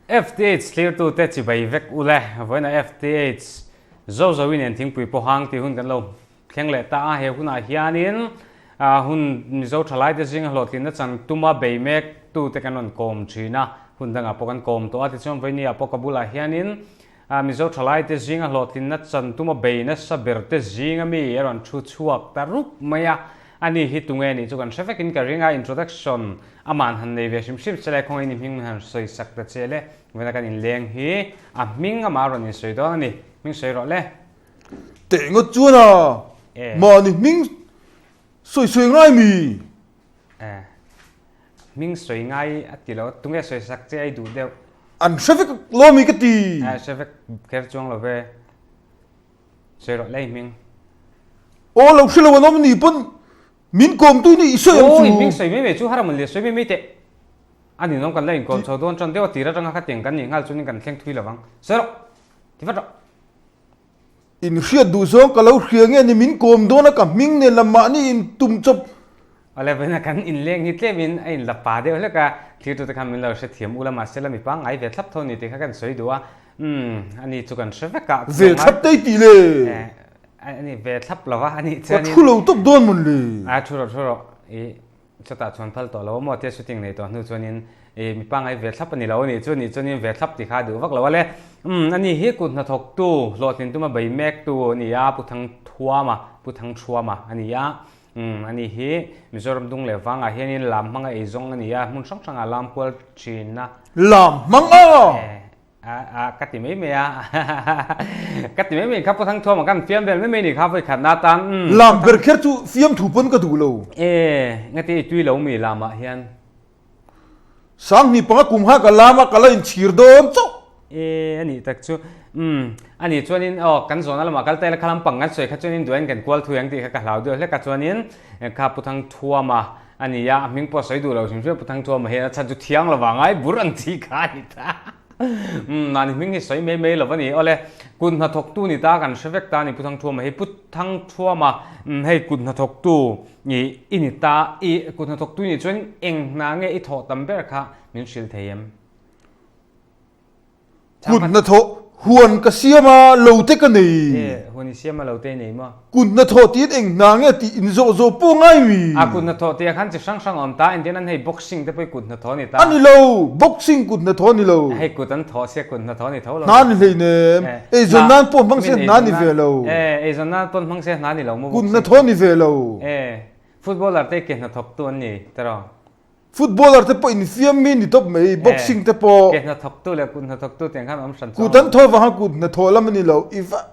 FTH thlirtute chibai vek u le. Vawiina FTH zo zoin en thingpui pawh hang tih hun kan lo thleng leh ta a. He hunah hianin hun Mizo thalaite zinga hlawhtlinna chan tuma bei mek tute kan rawn kawm thin a. Hun dangah pawh kan kawm tawh a. Tichuan vawinia pawh ka bulah hianin Mizo thalaite zinga hlawhtlinna chan tuma bei nasa berte zinga mi a rawn thu chhuak ta rup mai a. Ani hi tunge nih chu kan hre vekin ka ring a, introduction aman han nei ve hrim hrim che le, khawngaih ni hming min han sawi sak ta che le, vawiina kan inleng hi a hming amah rawn insawi dawn a ni, hming sawi rawh le. Teh ngawt chuan a, mahni hming sawi sawi ngai mi? E, hming sawi ngai a ti lo, tunge sawi sak che a i duh deuh? An hre vek lo mi ka ti. E, hre vek kher chuang lo ve. Sawi rawh le i hming. Aw lo hre lo an awm ni pawn min kawmtu ni i sawi ang chu. Aw i hming sawi mai mai chu haram le sawi mai mai teh. A ninawm kan la inkawm chho dawn tan deuh a tir atanga khatiang kan nih nghal chuanin kan thleng thui lovang. Sawi rawh. Ti vat rawh. In hriat duh zawng ka lo hria nge ni min kawm dawn a ka hming nen lam mahni in tum chawp. Awle vawiina kan inleng hi tlemin a inla pa deuh hlek a, thirtute khan min lo hrethiam ula mahse la mipa ngai ve thlap tho ni tih kha kan sawi duh a, umm ani chu kan hre vek a. Ve thlap te i tih le? Ani ve thlap lo va anih chuanin. Ka thu lo tawp dawn mawn le? A thu rawh thu rawh i chutah chuan phal tawh lo a maw tia shooting nei tawh hnu chuanin i mipa ngai ve thlap a ni lo anih chu nih chuanin ve thlap tih kha a duh vak lo a le. Umm ani hi kut hnathawktu hlawhtlin tuma bei mektu a ni a, Pu Thangthuama Pu Thangthuama a ni a. Umm ani hi Mizoram dung leh vangah hianin lam hmanga ei zawng a ni a, hmun hrang hrangah lam kual thin a. Lam hmang a! A a ka ti mai mai a, ka ti mai mai kha Pu Thangthuama khan fiam vel mai mai ni kha vawikhatna atan umm. Lam ber kher chu fiam thu pawn ka duh lo. E ngati i tui lo mi lamah hian. Sanghnih panga kum kha ka lam a, ka la inchhir dawn chauh. E, a nih tak chu. Umm, a nih chuanin aw kan zawhna lamah kal ta ila kha lampang kan sawi kha chuanin duain kan kual thui ang tih kha ka hlau deuh hlek a chuanin kha Pu Thangthuama a ni a, a hming pawh sawi duh lo hrim hrim a Pu Thangthuama hian a chhan chu thiang lo vang ai bur ang chi kha a ni ta. Umm, mahni hming hi sawi mai mai lo a ni. Awle, kut hnathawktu ni ta kan hre vek ta a ni Pu Thangthuama hi. Pu Thangthuama, umm hei kut hnathawktu i i ni ta, i kut hnathawktu i nih chuan eng hna nge i thawh tam ber kha min hrilh thei em? Kut hnathawh huan ka siam a, lo te ka nei. E, huan i siam a, lo te i nei maw? Kut hnathawh tiin eng hna nge tih in zawh zawh pawh ngai mi? A, kut hnathawh tih ah khan chi hrang hrang a awm ta, engtin an hei boxing te pawh hi kut hnathawh a ni ta. A ni lo, boxing kut hnathawh a ni lo. Hei kut an thawh sia kut hnathawh a ni tho lo. Hna ni hleinem, eizawn nan pawh hmang se hna ni ve lo. E, eizawn nan pawh hmang se hna ni lo maw boxing. Kut hnathawh a ni ve lo. E, footballer te ke hnathawk tu an ni tiraw? Footballer te pawh infiam mi ni tawp mai, boxing te pawh. Ke hnathawktu leh kut hnathawktu tiang khan awm hran chuang. Kut an thaw vang a kut hnathawh lam a ni lo, i va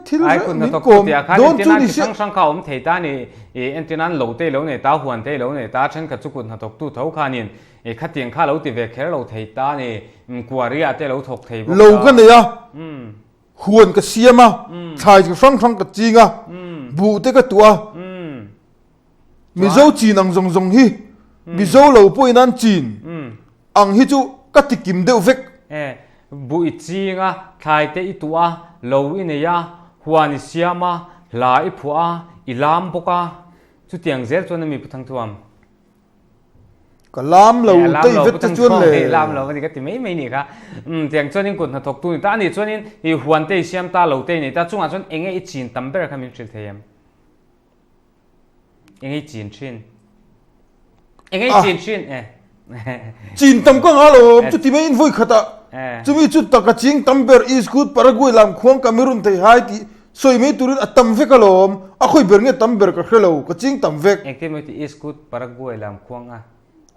thil min kawm dawn chu ni se. Hrang hrang kha awm thei ta ni, i entir nan lo te i lo nei ta, huan te i lo nei ta, thenkhat chu kut hnathawktu tho khanin i khatiang kha lo ti ve kher lo thei ta ni, quarry ah te lo thawk thei bawk ta. Lo ka nei a, huan ka siam a, thlai chi hrang hrang ka ching a, buh te ka tuah a. Mizo chin ang zawng zawng hi Mizo lo pawhin an chin ang hi chu ka ti kim deuh vek. E, buh i ching a, thlai te i tuah a, lo i nei a, huan i siam a, hla i phuah a, i lam bawk a, chutiang zel chuan a mi Pu Thangthuam. Ka lam lo tei vet te chuan le. Lam lo ani ka ti mai mai ni kha. Um tiang chuan in kut hnathawk tu ni ta ani chuan in i huan te i siam ta lo te i nei ta chungah chuan enge i chin tam ber kha min hrilh thei em? Engei chin thin. Engei chin thin e. Chin tam ka nga lo chu ti mai in voi khata. Chumi chu taka ching tam ber East Good Paraguay lam khuang Cameroon thei hai ti soi mai turin a tam vek alawm. A khoi ber nge tam ber ka hre lo ka ching tam vek. Engtin mai ti East Good Paraguay lam khuang a.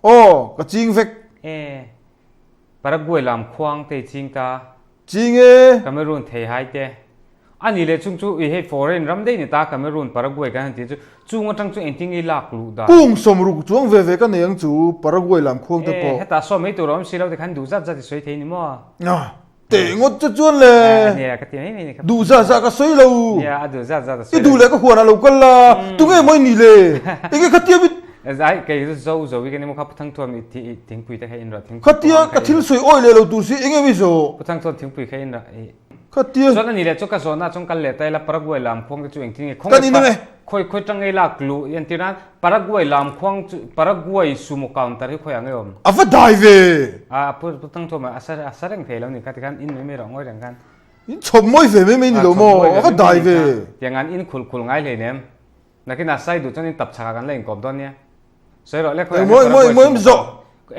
Aw ka ching vek. E Paraguay lam khuang te ching ta. Ching e. Cameroon thei hai te. A ni leh chung chu i hei foreign ram daih ni ta Cameroon, Paraguay kan han tih chu chung atang chu engtin nge i lak luh dan? Kung sawmruk chuang ve ve ka nei ang chu Paraguay lam khuang te pawh. E hetah saw mai tur a awm si lo tikhan duh zat zat i sawi thei ni maw? A teh ngawt che chuan le. A nia ka ti mai mai ni kha. Duh zat zat ka sawi lo. Nia a duh zat zat a sawi lo. I duh leh ka huan ah lo kal la tunge maw i nih le? Enge khatia mi Zai kei chu zo zo i ka ni maw kha Pu Thangthuam i thingpui te kha in rawh thingpui Khatia ka thil sawi awih leh lo tur si enge mi zawh? Pu Thangthuam thingpui kha in rawh i. Khatia. Chuan ani leh chu ka zawhna chuan kal leh ta ila Paraguay lam khuang te chu engtin nge Kan in ange. Khawi khawi tang ngei lak luh entir nan Paraguay lam khuang chu Paraguay sumo counter hi khawi ah nge awm? A va dai ve. A pu pu tang thuam a sa a sa reng thei lo ni kha tikhan in mai mai rawh ngawi reng khan. In chhawp mawi ve mai mai ni lo maw? A va dai ve. Tiang an in khul khul ngai hleinem. Nakin a sai duh chuan in tap chhakah kan la inkawp dawn nia. Sawi rawh le khawiah nge Paraguay sumo counter.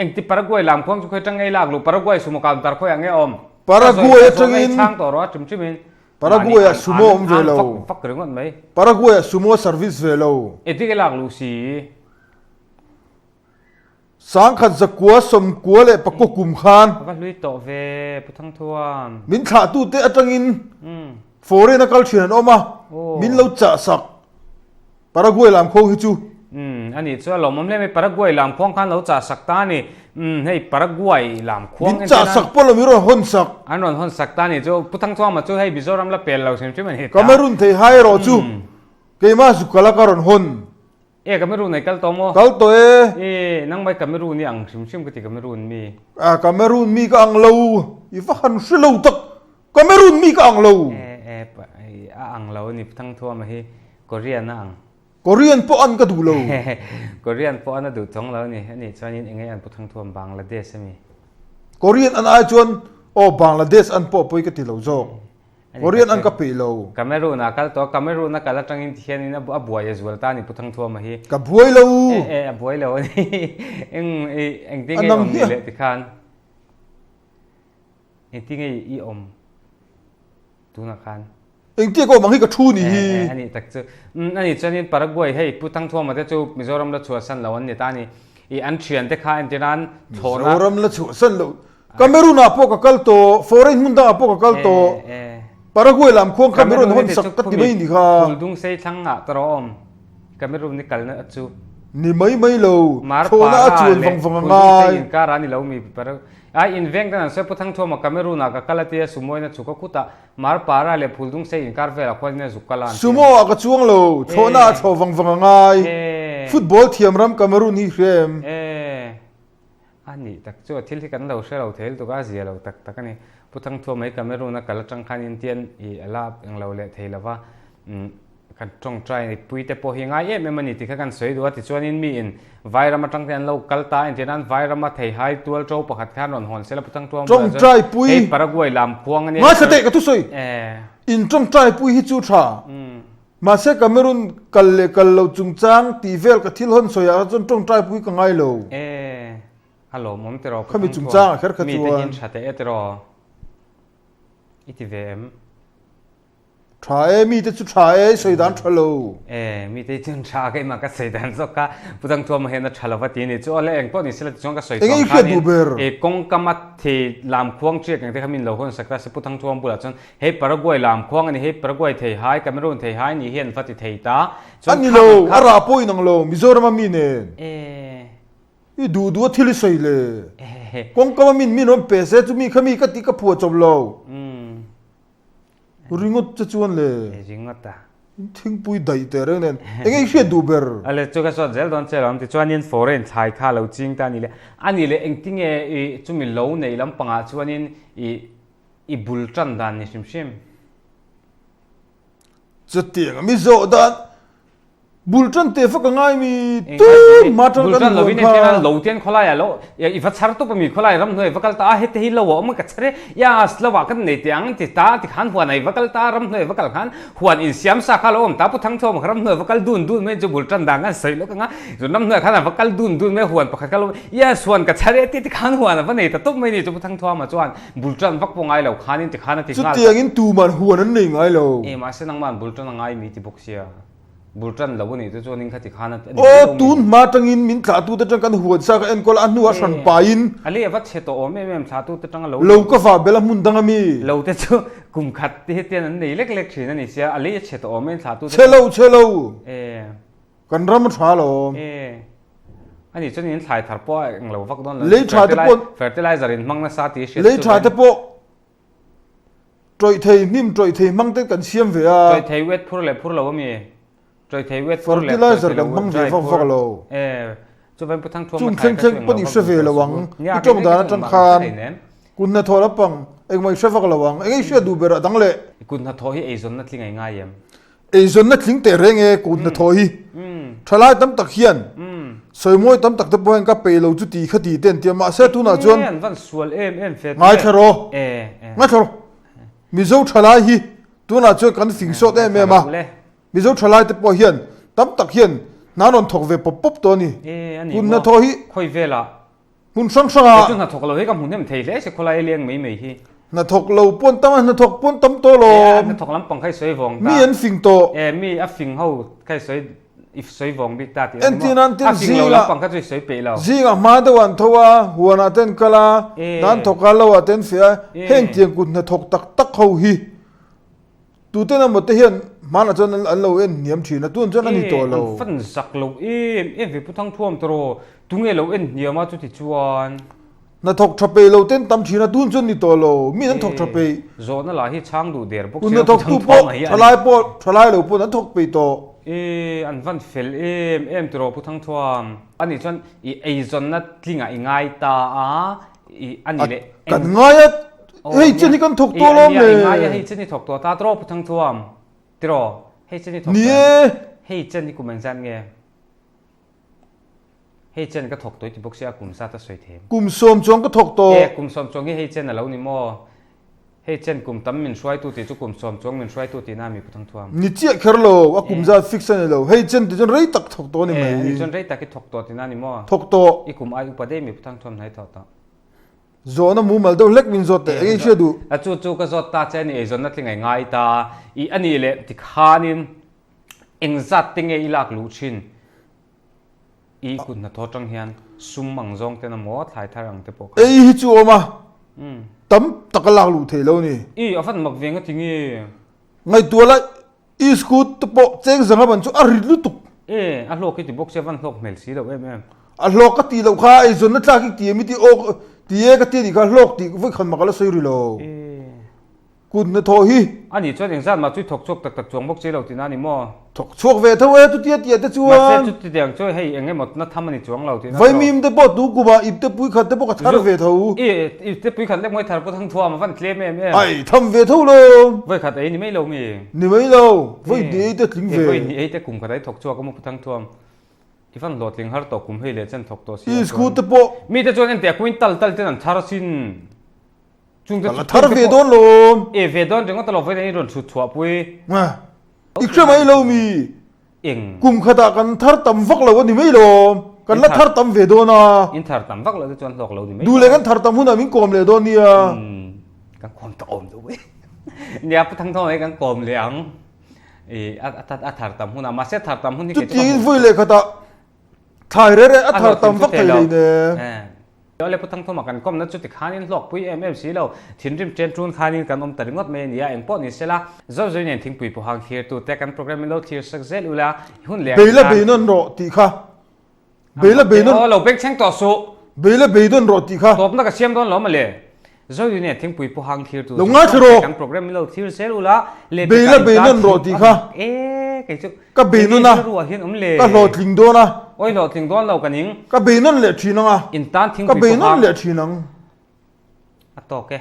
Engti Paraguay lam khuang chu khawi tang ngei lak luh Paraguay sumo counter khawiah nge awm. Paraguay atangin chhang tawh rawh a chim chim in. Paraguay ah sumo awm ve lo. Fak fak ringawt mai. Paraguay ah sumo service ve lo. Engti nge lak luh si. Sangkhat zakua sawmkua leh pakua kum khan. A va hlui tawh ve Pu Thangthuam. Min thlahtute atangin foreign a kal thin an awm a, min lo chah sak Paraguay lam khuang hi chu. Umm a nih chu a lawmawm hle mai Paraguay lam khuang khan lo chah sak ta a ni. Umm hei Paraguay lam khuang Min chah sak pawh lo min rawn hawn sak. An rawn hawn sak ta a ni chu Pu Thangthuama chu hei Mizoram la pel lo hrim hrim a ni ta. Cameroon thei hai erawh chu keimah zukala ka rawn hawn. E Cameroon ai kal tawh maw? Kal tawh e. E nang mai Cameroon i ang hrim hrim ka ti Cameroon mi. A Cameroon mi ka ang lo. I va han hre lo tak. Cameroon mi ka ang lo. E e a ang lo ni Thangthuama hi Korean a ang. Korean pawh an ka duh lo. Korean pawh an a duh chawng lo ni. Ani chuanin eng nge an pu Thangthuam Bangladesh ami. Korean an ai chuan aw Bangladesh an pawh pawi ka ti lo zawk. Korean an ka peih lo. Cameroon ah kal tawh, Cameroon a kal atangin ti hianin a buai a zual ta a ni Pu Thangthuama hi. Ka buai lo. E e a buai lo a ni. Eng i engtin nge i awm ni leh tikhan? Engtin nge i awm tunah khan? Engtia ka awm ang hi ka thu ni hi. E e a nih tak chu. Umm a nih chuanin Paraguay hei Pu Thangthuama te chu Mizoram la chhuahsan lo an ni ta a ni. I an thiante kha entirnan thlawhna. Mizoram la chhuahsan lo. Cameroon ah pawh ka kal tawh, foreign hmun dangah pawh ka kal tawh. Paraguay lam khuang kha Cameroon hawn sak ka ti mai ni kha. Phuldung sei thlang ah ta rawh awm. Cameroon ni kalna chu. Ni mai mai lo, thlawhna a chuan vang vang a ngai. Inkar a ni lo mi Ai in veng ten an sawi Pu Thangthuama Cameroon ah ka kal a tia Sumo-in a chhuk a khutah Marpara leh Phuldung sei inkar velah khuan in a zuk kal a an ti. Sumo ah ka chuang lo, thlawhna a thlawh vang vang a ngai. Football thiam ram Cameroon hi hria em? A nih tak chu a thil hi kan lo hre lo thei lutuk a, a zia lo tak tak a ni. Pu Thangthua mai Cameroon a kal atang khan Indian i a la eng lo leh thei lo va, umm kan tawngtai ni pui te pawh hi ngai em em a ni tih kha kan sawi duh a. Tichuanin mi in Vairam atang te an lo kal ta a, entir nan Vairama theihai tual to pakhat khan rawn hawn sela Pu Thangthua bulah chuan hei Paraguay lam khuang a nia. Ngaithla teh ka thusawi, in tawngtai pui hi chu tha. Mahse Cameroon kal leh kal lo chungchang tih vel ka thil hawn sawi ah chuan tawngtai pui ka ngai lo. E, a lawmawm tiraw Khami chungchang ah kher kha chuan. Mite hian tha teh e tiraw i ti ve em? Tha e, mite chu tha e, i sawi dan tha lo. E, mite hi chuan tha keimah ka sawi dan zawk kha Pu Thangthuama hian a tha lova ti a ni chu. Awle eng pawh ni sela tichuan ka sawi chuang khanin e kawngkam a thei lam khuang chiak eng te kha min lo hawn sak ta se Pu Thangthuama bulah chuan Hei Paraguay lam khuang a ni, hei Paraguay thei hai, Cameroon thei hai nih hian va ti thei ta. A ni lo, a rah pawh inang lo, Mizoram a mi nen. I duh duh a thil i sawi le. Kawngkam a min min rawn pe se chu mi kha mi ka tih ka phuah chawp lo. Ringawt che chuan le. Ringawt a. Thingpui daih teh reng nen. Enge i hriat duh ber? Ale chu ka sawt zel dawn che lo. Tichuanin foreign thlai kha lo ching ta a ni le. A ni le engtinge i chumi lo nei lampangah chuanin i I bul tan dan ni hrim hrim. Chutiang a mi zawh dan bul tan teh fak a ngai mi tun hma tan kan huan kha. Lo tian khawlai ah lo i va chhar tup a mi khawlai ram hnuai va kal ta a hete hi lo a awm a ka chhar e yas lo ah kan nei teh ang ti ta ti khan huan ah i va kal ta ram hnuai va kal khan huan in siam sa kha lo awm ta pu Thangthawm kha ram hnuai va kal dun dun mai chu bul tan dan kan sawi lawk ang a chu ram hnuai khan a va kal dun dun mai huan pakhat kha lo yes huan ka chhar e ti ti khan huan a va nei ta tup mai ni chu pu Thangthawma chuan Bul tan vak pawh ngai lo khanin ti khan a ti nghal. Chutiangin tuman huan an nei ngai lo. E mahse nangman bul tan a ngai mi ti bawk sia. Bul tan lo a nih te chuanin kha ti khan a ti Aw tun hma tangin min thlahtute tang kan huan sa ka enkawl a hnuah hran pahin. A leh va chhe tawh awm em em thlahtute tang a lo. Lo ka vah bel a hmun dang a mi. Lo te chu kum khat te hi tian an nei lek lek thin a ni sia a lei a chhe tawh awm em thlahtute. Chhe lo chhe lo. E. Kan ram a tha lo. E. Ani chuan in thlai thar pawh a eng lo vak dawn lo. Lei tha te pawh fertilizer in hmang nasa tih hriat Lei tha te pawh tawih thei hnim tawih thei hmang te kan siam ve a. Tawih thei wet phur leh phur lo ami. Tawih thei wet phur leh fertilizer kan hmang ve vak vak lo. E. Chuvain pu thang thuam Chung thleng thleng pawh i hre ve lo ang. I tawng dan atang khan. Kut hnathawh lampang engmah i hre vak lo ang. Eng i hriat duh ber a dang leh. Kut hnathawh hi eizawnna tling a i ngai em? Eizawnna tling teh reng e kut hnathawh hi. Thalai tam tak hian sawimawi tam tak te pawh hian ka peih lo chu ti kha ti te an ti a mahse tunah chuan An van sual em em fe ngaithla rawh ngaithla rawh Mizo thalai hi tunah chuan kan fing sawt em em a Mizo thalai te pawh hian tam tak hian hna rawn thawk ve pawp pawp tawh a ni. Kut hnathawh hi khawi velah Hmun hrang hrang ah. Kei chu hnathawk lo hi ka hmu hnem thei hle si khawlai leng mai mai hi. Hnathawk lo pawn tam a hnathawk pawn tam tawh lo. E hnathawk lampang kha i sawi vawng ta. Mi an fing tawh. E mi a fing ho kha i sawi i sawi vawng bik ta tih a ni maw. A fing lo lampang kha chu i sawi peih lo. Zingah hma deuh an tho a, huanah te an kal a, dan thawk a lo ah te an feh a, heng tiang kut hnathawk tak tak ho hi. Tuten emaw te hian hmanah chuan an lo en hniam thin a, tun chuan a ni tawh lo. An fan zak lo em em ve Pu Thangthuam tawh tunge lo en hniam a chuti chuan. Hnathawk tha peih lo ten tam thin a, tun chuan ni tawh lo, mi an thawk tha peih. Zawhna lah hi chhang duh der bawk sia Pu Thangthuam hi a ni. Thalai pawh thalai lo pawn an thawk peih tawh. E an van fel em em tawh Pu Thangthuam. Ani chuan i eizawnna tlingah i ngai ta a, i ani leh Kan ngai a Hei chen hi kan thawk tawh lo me. Ngai a hei chen hi thawk tawh ta tiraw Pu Thangthuam tiraw hei chen hi thawk Ni e. Hei chen hi kum engzat nge hei chen ka thawk tawh i ti bawk sia kum zat a sawi thei. Kum sawm chuang ka thawk tawh. E kum sawm chuang hi hei chen a lo ni maw hei chen kum tam min hruaitu tih chu kum sawm chuang min hruaitu tihna a mi Pu Thangthuam. Ni chiah kher lo a kum zat fix a ni lo hei chen tih chuan rei tak thawk tawh a ni mai. E ani chuan rei tak i thawk tawh tihna a ni maw. Thawk tawh. I kum ai upa daih mi Pu Thangthuam hnai thawh tawh. Zawhna mumal deuh hlek min zawt teh, eng i hria duh? A chu chu ka zawt ta che a ni, eizawnna tling ai ngai ta i a nih leh tikhanin engzat te nge i lak luh thin i kut hnathawh atang hian sum ang zawng ten emaw thlai thar ang te pawh kha. Ei hi chu awm a, tam tak a lak luh theih lo ni. I a van mak ve nga ti nge? Ngaihtuah la I scoot te pawh cheng zanga ban chu a rit lutuk. E, a hlawk hi ti bawk sia van hlawk hmel si loh em em. A hlawk ka tih loh kha eizawnna tlak hi ti em i ti aw ti e ka ti anih kha hlawk tih vawi khan mah ka la sawi ri lo. E. Kut hnathawh hi. Ani chuan engzat mah chu i thawk chhuak tak tak chuang bawk si lo tihna a ni maw? Thawk chhuak ve tho e chutia tih te chuan. Mahse chuti tiang chu hei eng emaw na tham a ni chuang lo tihna tawh. Vaimim te pawh tu kumah ipte pui khat te pawh ka thar ve tho. I ipte pui khat lek mawi thar pawh thangthuam a van tlem em em. Ai tham ve tho lo. Vawi khat ei ni mai lo mi? Ni mai lo, vawi hnih ei te tling ve. Vawi hnih ei te kum khat ei thawk chhuak a maw pu thangthuam. I van hlawhtling har tawh kum hei leh chen thawk tawh si ah chuan. I te pawh. Mi te chuan enteh kumin tal tal ten an thar asin. Chung te Ka la thar ve dawn lo. E ve dawn ringawt alo vawiin in rawn chhut chhuah pui. I hre mai lo mi. Eng. Kum khatah kan thar tam vak lo a ni mai lo. Kan la thar tam ve dawn a. In thar tam vak lo te chuan hlawk lo ni mai. Duh leh kan thar tam hunah min kawm leh dawn nia. Kan kawm ta awm deuh mai. Nia Pu Thangthawng hi kan kawm leh ang. I a thar tam hunah mahse thar tam hun hi kei chu ka hmu. Chutiangin vawi leh khatah thlai reh reh a thar tam vak thei lei nen. Awle Pu Thangthawma kan kawmna chu tikhanin hlawkpui em em si lo, thinrim chen ṭun khanin kan awm ta ringawt mai a ni a, engpawh ni sela, Zozoi nen thingpui pawhang thlirtu te kan programme in lo thlir sak zel ula, i hun leh Beila bei nawn rawh tih kha. Beila bei nawn. Aw lo bengchheng tawh suh. Beila bei nawn rawh tih kha. Tawpna ka siam dawn lo mawle. Zozoi nen thingpui pawhang thlirtu Lo ngaithla rawh. kan programme in lo thlir zel ula, lehpekah Beila bei nawn rawh tih kha. E kei chu. Ka bei nawn a, ka hlawhtling dawn a. Awi hlawhtling dawn lo ka ning. Ka bei nawn leh thin ang a. In tan thingpui pawh hang. Ka bei nawn leh thin ang. A tawk e.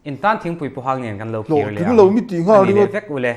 In tan thingpui pawh hang nen kan lo kir leh ang. Hlawhtling lo mi tih nghal ringawt. Ani leh vek ule.